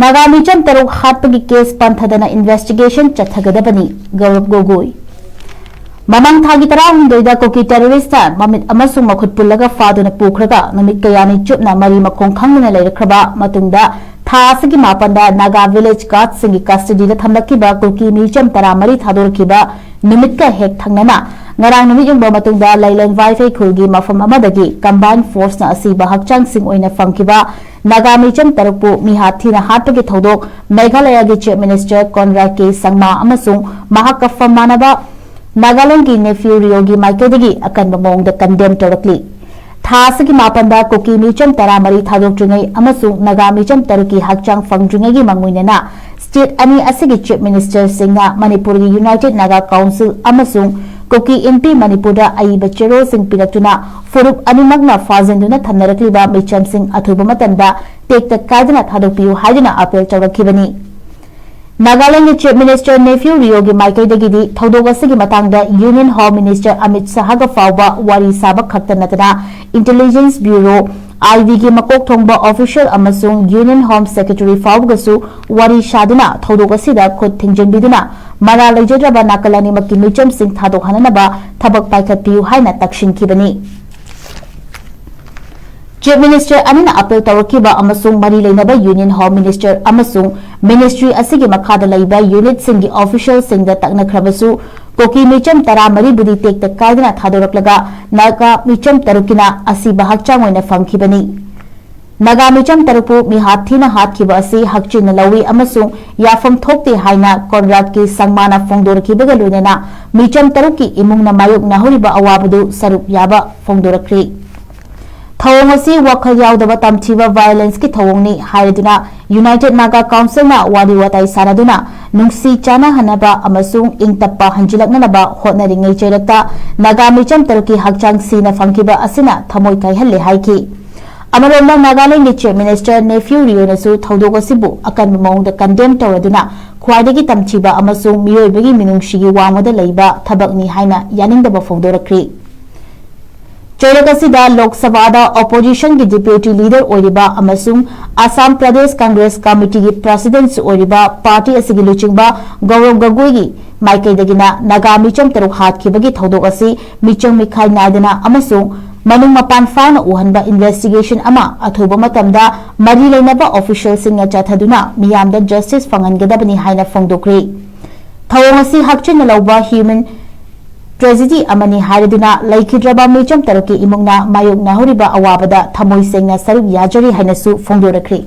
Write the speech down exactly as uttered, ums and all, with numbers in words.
ꯅꯥꯒꯥ ꯃꯤꯆꯝ ꯇꯔꯨꯛ ꯍꯥꯠꯄꯒꯤ case ꯄꯟꯊꯗꯅ investigation ꯆꯠꯊꯒꯗꯕꯅꯤ, ꯒꯧꯔꯕ ꯒꯣꯒꯣꯏ꯫ ꯃꯃꯥꯡ ꯊꯥꯒꯤ ꯇꯔꯥꯍꯨꯝꯗꯣꯏꯗ ꯀꯨꯀꯤ ꯇꯦꯔꯣꯔꯤꯁꯇ ꯃꯃꯤꯠ ꯑꯃꯁꯨꯡ ꯃꯈꯨꯠ ꯄꯨꯜꯂꯒ ꯐꯥꯗꯨꯅ ꯄꯨꯈ꯭ꯔꯒ ꯅꯨꯃꯤꯠ ꯀꯌꯥꯅꯤ ꯆꯨꯞꯅ ꯃꯔꯤ ꯃꯈꯣꯡ ꯈꯪꯗꯅ ꯂꯩꯔꯛꯈ꯭ꯔꯕ ꯃꯇꯨꯡꯗ, ꯊꯥ ꯑꯁꯤꯒꯤ ꯃꯥꯄꯟꯗ ꯅꯥꯒꯥ ꯚꯤꯂꯦꯖ ꯒꯥꯔꯗꯁꯤꯡꯒꯤ ꯀꯁꯇꯗꯤꯗ ꯊꯝꯂꯛꯈꯤꯕ ꯀꯨꯀꯤ ꯃꯤꯆꯝ ꯇꯔꯥꯃꯔꯤ ꯊꯥꯗꯣꯔꯛꯈꯤꯕ ꯅꯨꯃꯤꯠꯀ ꯍꯦꯛ ꯊꯪꯅꯅ, ꯉꯔꯥꯡ ꯅꯨꯃꯤꯠ ꯌꯨꯡꯕ ꯃꯇꯨꯡꯗ ꯂꯩꯂꯣꯟ ꯋꯥꯏꯐꯩ ꯈꯨꯜꯒꯤ ꯃꯐꯝ ꯑꯃꯗꯒꯤ ꯀꯝꯕꯥꯏꯟ ꯐꯣꯔꯁꯅ ꯑꯁꯤꯕ ꯍꯛꯆꯥꯡꯁꯤꯡ ꯑꯣꯏꯅ ꯐꯪꯈꯤꯕ ꯅꯥꯒꯥ ꯃꯤꯆꯝ ꯇꯔꯨꯛꯄꯨ ꯃꯤꯍꯥꯠ ꯊꯤꯅ ꯍꯥꯠꯄꯒꯤ ꯊꯧꯗꯣꯛ ꯃꯦꯘꯥꯂꯌꯒꯤ ꯆꯤꯐ ꯃꯤꯅꯤꯁꯇꯔ ꯀꯣꯟꯔꯥꯗ ꯀꯦ ꯁꯪꯃꯥ ꯑꯃꯁꯨꯡ ꯃꯍꯥꯛꯀ ꯐꯝ ꯃꯥꯟꯅꯕ ꯅꯥꯒꯥꯂꯦꯟꯗꯒꯤ ꯅꯦꯐ꯭ꯌꯨ ꯔꯤꯑꯣꯒꯤ ꯃꯥꯏꯀꯩꯗꯒꯤ ꯑꯀꯟꯕ ꯃꯑꯣꯡꯗ ꯀꯟꯗꯦꯝ ꯇꯧꯔꯛꯂꯤ꯫ ꯊꯥ ꯑꯁꯤꯒꯤ ꯃꯥꯄꯟꯗ ꯀꯨꯀꯤ ꯃꯤꯆꯝ ꯇꯔꯥꯃꯔꯤ ꯊꯥꯗꯣꯛꯇ꯭ꯔꯤꯉꯩ ꯑꯃꯁꯨꯡ ꯅꯥꯒꯥ ꯃꯤꯆꯝ ꯇꯔꯨꯛꯀꯤ ꯍꯛꯆꯥꯡ ꯐꯪꯗ꯭ꯔꯤꯉꯩꯒꯤ ꯃꯥꯡꯑꯣꯏꯅꯅ, ꯁ꯭ꯇꯦꯠ ꯑꯅꯤ ꯑꯁꯤꯒꯤ ꯆꯤꯐ ꯃꯤꯅꯤꯁꯇꯔꯁꯤꯡꯅ ꯃꯅꯤꯄꯨꯔꯒꯤ ꯌꯨꯅꯥꯏꯇꯦꯗ ꯅꯥꯒꯥ ꯀꯥꯎꯟꯁꯤꯜ ꯑꯃꯁꯨꯡ ꯀꯨꯀꯤ ꯏꯟꯄꯤ ꯃꯅꯤꯄꯨꯔꯗ ꯑꯏꯕ ꯆꯦꯔꯣꯜꯁꯤꯡ ꯄꯤꯔꯛꯇꯨꯅ ꯐꯨꯔꯨꯞ ꯑꯅꯤꯃꯛꯅ ꯐꯥꯖꯤꯟꯗꯨꯅ ꯊꯝꯅꯔꯛꯂꯤꯕ ꯃꯤꯆꯝꯁꯤꯡ ꯑꯊꯨꯕ ꯃꯇꯝꯗ ꯇꯦꯛꯇ ꯀꯥꯏꯗꯅ ꯊꯥꯗꯣꯛꯄꯤꯌꯨ ꯍꯥꯏꯗꯨꯅ ꯑꯄꯤꯜ ꯇꯧꯔꯛꯈꯤꯕꯅꯤ꯫ ꯅꯥꯒꯥꯂꯦꯟꯒꯤ ꯆꯤꯐ ꯃꯤꯅꯤꯁꯇꯔ ꯅꯦꯐ꯭ꯌꯨ ꯔꯤꯑꯣꯒꯤ ꯃꯥꯏꯀꯩꯗꯒꯤꯗꯤ ꯊꯧꯗꯣꯛ ꯑꯁꯤꯒꯤ ꯃꯇꯥꯡꯗ ꯌꯨꯅꯤꯌꯟ ꯍꯣꯝ ꯃꯤꯅꯤꯁꯇꯔ ꯑꯃꯤꯠ ꯁꯍꯥꯒ ꯐꯥꯎꯕ ꯋꯥꯔꯤ ꯁꯥꯕ ꯈꯛꯇ ꯅꯠꯇꯅ, ꯏꯟꯇꯦꯂꯤꯖꯦꯟꯁ ꯕ꯭ꯌꯨꯔꯣ, ꯑꯥꯏꯕꯤꯒꯤ ꯃꯀꯣꯛ ꯊꯣꯡꯕ ꯑꯣꯐꯤꯁꯤꯌꯦꯜ ꯑꯃꯁꯨꯡ ꯌꯨꯅꯤꯌꯟ ꯍꯣꯝ ꯁꯦꯀ꯭ꯔꯦꯇꯔꯤ ꯐꯥꯎꯕꯒꯁꯨ ꯋꯥꯔꯤ ꯁꯥꯗꯨꯅ ꯊꯧꯗꯣꯛ ꯑꯁꯤꯗ ꯈꯨꯠ ꯊꯤꯡꯖꯤꯟꯕꯤꯗꯨꯅ ꯃꯔꯥꯜ ꯂꯩꯖꯗ꯭ꯔꯕ ꯅꯥꯀꯜ ꯑꯅꯤꯃꯛꯀꯤ ꯃꯤꯆꯝꯁꯤꯡ ꯊꯥꯗꯣꯛꯍꯟꯅꯅꯕ ꯊꯕꯛ ꯄꯥꯏꯈꯠꯄꯤꯌꯨ ꯍꯥꯏꯅ ꯇꯛꯁꯤꯟꯈꯤꯕꯅꯤ꯫ ꯆꯤꯐ ꯃꯤꯅꯤꯁꯇꯔ ꯑꯅꯤꯅ ꯑꯄꯤꯜ ꯇꯧꯔꯛꯈꯤꯕ ꯑꯃꯁꯨꯡ ꯃꯔꯤ ꯂꯩꯅꯕ ꯌꯨꯅꯤꯌꯟ ꯍꯣꯝ ꯃꯤꯅꯤꯁꯇꯔ ꯑꯃꯁꯨꯡ ꯃꯤꯅꯤꯁꯇ꯭ꯔꯤ ꯑꯁꯤꯒꯤ ꯃꯈꯥꯗ ꯂꯩꯕ ꯌꯨꯅꯤꯠꯁꯤꯡꯒꯤ ꯑꯣꯐꯤꯁꯤꯌꯦꯜꯁꯤꯡꯗ ꯇꯛꯅꯈ꯭ꯔꯕꯁꯨ, ꯀꯨꯀꯤ ꯃꯤꯆꯝ ꯇꯔꯥꯃꯔꯤꯕꯨꯗꯤ ꯇꯦꯛꯇ ꯀꯥꯏꯗꯅ ꯊꯥꯗꯣꯔꯛꯂꯒ ꯅꯥꯒꯥ ꯃꯤꯆꯝ ꯇꯔꯨꯛꯀꯤꯅ ꯑꯁꯤꯕ ꯍꯛꯆꯥꯡ ꯑꯣꯏꯅ ꯐꯪꯈꯤꯕꯅꯤ꯫ ꯅꯥꯒꯥ ꯃꯤꯆꯝ ꯇꯔꯨꯛꯄꯨ ꯃꯤꯍꯥꯠ ꯊꯤꯅ ꯍꯥꯠꯈꯤꯕ ꯑꯁꯤ ꯍꯛꯆꯤꯟꯅ ꯂꯧꯏ ꯑꯃꯁꯨꯡ ꯌꯥꯐꯝ ꯊꯣꯛꯇꯦ ꯍꯥꯏꯅ ꯀꯣꯟꯔꯥꯗ ꯀꯦ ꯁꯪꯃꯥꯅ ꯐꯣꯡꯗꯣꯔꯛꯈꯤꯕꯒ ꯂꯣꯏꯅꯅ ꯃꯤꯆꯝ ꯇꯔꯨꯛꯀꯤ ꯏꯃꯨꯡꯅ ꯃꯥꯌꯣꯛꯅꯍꯧꯔꯤꯕ ꯑꯋꯥꯕꯗꯨ ꯁꯔꯨꯛ ꯌꯥꯕ ꯐꯣꯡꯗꯣꯔꯛꯈ꯭ꯔꯦ꯫ ꯊꯧꯑꯣꯡ ꯑꯁꯤ ꯋꯥꯈꯜ ꯌꯥꯎꯗꯕ ꯇꯝꯊꯤꯕ ꯚꯥꯏꯑꯣꯂꯦꯟꯁꯀꯤ ꯊꯧꯑꯣꯡꯅꯤ ꯍꯥꯏꯔꯗꯨꯅ ꯌꯨꯅꯥꯏꯇꯦꯗ ꯅꯥꯒꯥ ꯀꯥꯎꯟꯁꯤꯜꯅ ꯋꯥꯔꯤ ꯋꯥꯇꯥꯏ ꯁꯥꯟꯅꯗꯨꯅ ꯅꯨꯡꯁꯤ ꯆꯥꯟꯅꯍꯟꯅꯕ ꯑꯃꯁꯨꯡ ꯏꯪ ꯇꯞꯄ ꯍꯟꯖꯤꯜꯂꯛꯅꯅꯕ ꯍꯣꯠꯅꯔꯤꯉꯩ ꯆꯩꯔꯛꯇ ꯅꯥꯒꯥ ꯃꯤꯆꯝ ꯇꯔꯨꯛꯀꯤ ꯍꯛꯆꯥꯡ ꯁꯤꯅ ꯐꯪꯈꯤꯕ ꯑꯁꯤꯅ ꯊꯃꯣꯏ ꯀꯥꯏꯍꯜꯂꯦ ꯍꯥꯏꯈꯤ꯫ ꯑꯃꯔꯣꯝꯗ ꯅꯥꯒꯥꯂꯦꯟꯒꯤ ꯆꯤꯐ ꯃꯤꯅꯤꯁꯇꯔ ꯅꯦꯐ꯭ꯌꯨ ꯔꯤꯑꯣꯅꯁꯨ ꯊꯧꯗꯣꯛ ꯑꯁꯤꯕꯨ ꯑꯀꯟꯕ ꯃꯑꯣꯡꯗ ꯀꯟꯗꯦꯝ ꯇꯧꯔꯗꯨꯅ ꯈ꯭ꯋꯥꯏꯗꯒꯤ ꯇꯝꯊꯤꯕ ꯑꯃꯁꯨꯡ ꯃꯤꯑꯣꯏꯕꯒꯤ ꯃꯤꯅꯨꯡꯁꯤꯒꯤ ꯋꯥꯡꯃꯗ ꯂꯩꯕ ꯊꯕꯛꯅꯤ ꯍꯥꯏꯅ ꯌꯥꯅꯤꯡꯗꯕ ꯐꯣꯡꯗꯣꯔꯛꯈ꯭ꯔꯤ꯫ ꯇꯣꯏꯔꯛ ꯑꯁꯤꯗ ꯂꯣꯛ ꯁꯚꯥꯗ ꯑꯣꯄꯣꯖꯤꯁꯟꯒꯤ ꯗꯤꯄ꯭ꯌꯨꯇꯤ ꯂꯤꯗꯔ ꯑꯣꯏꯔꯤꯕ ꯑꯃꯁꯨꯡ ꯑꯁꯥꯝ ꯄ꯭ꯔꯗꯦꯁ ꯀꯪꯒ꯭ꯔꯦꯁ ꯀꯃꯤꯇꯤꯒꯤ ꯄ꯭ꯔꯁꯤꯗꯦꯟꯠꯁꯨ ꯑꯣꯏꯔꯤꯕ ꯄꯥꯔꯇꯤ ꯑꯁꯤꯒꯤ ꯂꯨꯆꯤꯡꯕ ꯒꯧꯔꯕ ꯒꯒꯣꯏꯒꯤ ꯃꯥꯏꯀꯩꯗꯒꯤꯅ ꯅꯥꯒꯥ ꯃꯤꯆꯝ ꯇꯔꯨꯛ ꯍꯥꯠꯈꯤꯕꯒꯤ ꯊꯧꯗꯣꯛ ꯑꯁꯤ ꯃꯤꯆꯪ ꯃꯤꯈꯥꯏ ꯅꯥꯏꯗꯅ ꯑꯃꯁꯨꯡ ꯃꯅꯨꯡ ꯃꯄꯥꯟ ꯐꯥꯅ ꯎꯍꯟꯕ ꯏꯟꯚꯦꯁꯇꯤꯒꯦꯁꯟ ꯑꯃ ꯑꯊꯨꯕ ꯃꯇꯝꯗ ꯃꯔꯤ ꯂꯩꯅꯕ ꯑꯣꯐꯤꯁꯤꯌꯦꯜꯁꯤꯡꯅ ꯆꯠꯊꯗꯨꯅ ꯃꯤꯌꯥꯝꯗ ꯖꯁꯇꯤꯁ ꯐꯪꯍꯟꯒꯗꯕꯅꯤ ꯍꯥꯏꯅ ꯐꯣꯡꯗꯣꯛꯈ꯭ꯔꯤ꯫ ꯊꯧꯑꯣꯡ ꯑꯁꯤ ꯍꯛꯆꯤꯟꯅ ꯂꯧꯕ ꯍ꯭ꯌꯨꯃꯦꯟ ꯇ꯭ꯔꯦꯖꯦꯗꯤ ꯑꯃꯅꯤ ꯍꯥꯏꯔꯗꯨꯅ ꯂꯩꯈꯤꯗ꯭ꯔꯕ ꯃꯤꯆꯝ ꯇꯔꯨꯛꯀꯤ ꯏꯃꯨꯡꯅ ꯃꯥꯌꯣꯛꯅꯍꯧꯔꯤꯕ ꯑꯋꯥꯕꯗ ꯊꯃꯣꯏ ꯁꯦꯡꯅ ꯁꯔꯨꯛ ꯌꯥꯖꯔꯤ ꯍꯥꯏꯅꯁꯨ ꯐꯣꯡꯗꯣꯔꯛꯈ꯭ꯔꯤ꯫